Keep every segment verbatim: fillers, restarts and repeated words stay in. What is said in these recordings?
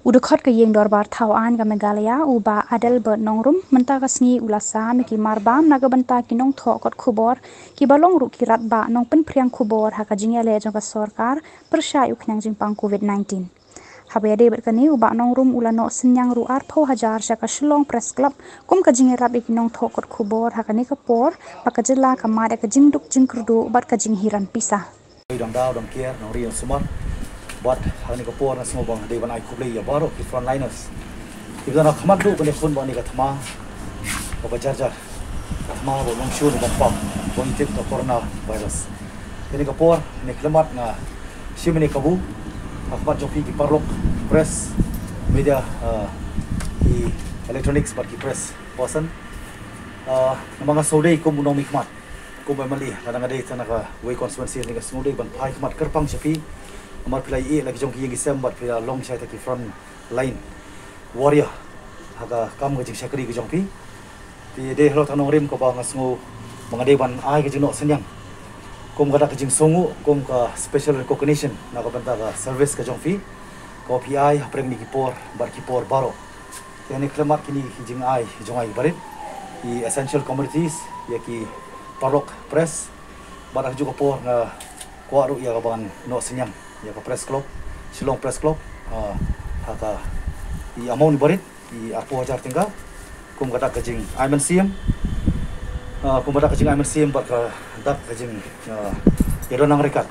U dkhot ka ïing dorbar thaw aiñ ka Meghalaya, u Bah Adelbert Nongrum, mynta ka sngi u la sam ïa ki marbam na ka bynta ki nongthoh kot khubor, kiba long ruh ki rangbah nongpynphriang khubor ha ka jingïaleh jong ka sorkar pyrshah ïa u khñiang jingpang COVID nineteen. Haba ïadei bad kane, u Bah Nongrum u la noh synñiang ruh arphew hajar sha ka Shillong Press Club kum ka jingïarap ïa ki nongthoh kot khubor ha kane ka por ba ka jylla ka mad ïa ka jingduk jingkyrduh bad ka jinghiran pisa. Dang daw, dang kiar, dang ri, dang sumar. Bad ha kane ka por nga sngew ba nga dei ban ai khublei ïa baroh ki frontliners kiba don ha khmat duh kane khun bad kane ka thma kaba jar jar, ka thma ba long shuh ban pang, ba ngi tip ka coronavirus. Kane ka por, kane ka khyllipmat nga shim ïa kane ka kabu ha khmat jong phi ki paralok, press, media, uh, ki electronics bad ki press person. Uh, namar nga sngewdei kum u nongmihkhmat, kum u M L A, lada nga dei tang na kawei constituency, nga sngewdei ban phai khmat kyrpang sha phi. Namar phi la ïeh la ki jong ki ïing ki sem bad phi la long shai ta ki front line warrior ha ka kam ka jingshakri ka jong phi. Te dei halor tang nongrim kaba nga sngew ba nga dei ban ai ka jingnoh synñiang kum ka dak ka jingsngewnguh, kum ka special recognition na ka bynta ka service ka jong phi kaba phi ai hapdeng kine ki por bad ki por baroh. Te kane ka khyllipmat kine ki jingai jong nga barit, ki essential commodities, ïa ki paralok press, bad ha kajuh ka por nga kwah ruh ïa ka ban noh synñiang ïa ka press club, Shillong Press Club, ah, ha ka i amount barit, i arphew hajar tyngka, kum ka dak ka jingai mynsiem, ah, kum ka dak ka jingai mynsiem bad ka dak ka jing, ah, ïadon nang ryngkat.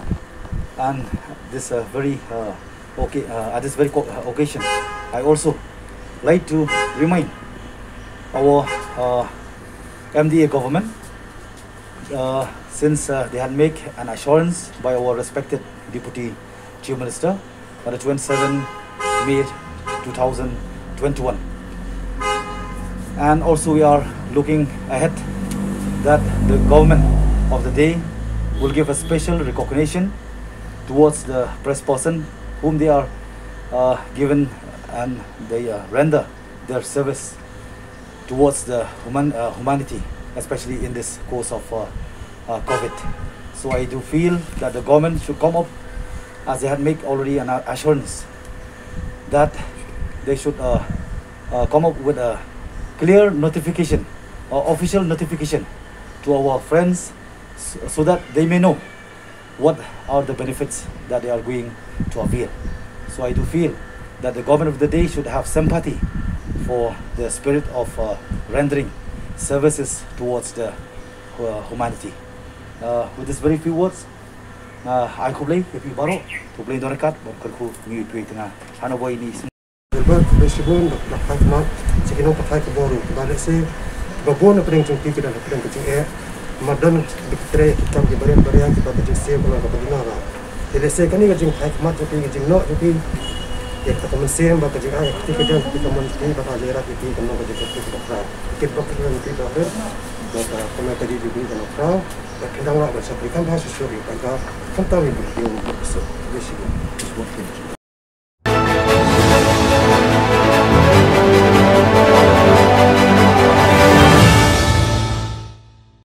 And this, uh, very, uh, okay, uh, at this very co- uh, occasion, I also like to remind our, uh, M D A government, uh, since, uh, they had made an assurance by our respected Deputy Chief Minister on the twenty-seventh May two thousand twenty-one. And also we are looking ahead that the government of the day will give a special recognition towards the press person whom they are, uh, given and they, uh, render their service towards the human, uh, humanity, especially in this course of, uh, uh, COVID. So I do feel that the government should come up, as they had made already an assurance, that they should, uh, uh, come up with a clear notification or official notification to our friends, s- so that they may know what are the benefits that they are going to avail. So I do feel that the government of the day should have sympathy for the spirit of, uh, rendering services towards the, uh, humanity. Uh, with these very few words, uh, ai khublei ïa phi baroh, khublei don ryngkat, bad kyrkhu ngi phi tynga. Hano boy ni Gilbert, khublei shibun, da phai khmat sha ki nongpathai khubor ruh, ba lehse ba bun na pdeng jong ki ki don na pdeng ka jingeh, ma don ba ki trei ki kam ki barit baria kiba ka jingsiew ka long kaba duna bha. Te lehse kane ka jingphai khmat jong ki, ka jingnoh jong ki, ïa kata ka mynsiem bad ka jingai ka kti ka jong ki, ka mon jong ki, bad ka jingïarap ïa ki, ka long ka jingkyrkhu kaba khraw. Ki kit bad ki kyrkhu kaba khraw, bad ka kumne ka jingjubi kaba khraw, bad khyndiat lah ban shakri kham bha shuh shuh ïa ka, khamtam ïa ka, ïa ka, khublei shibun.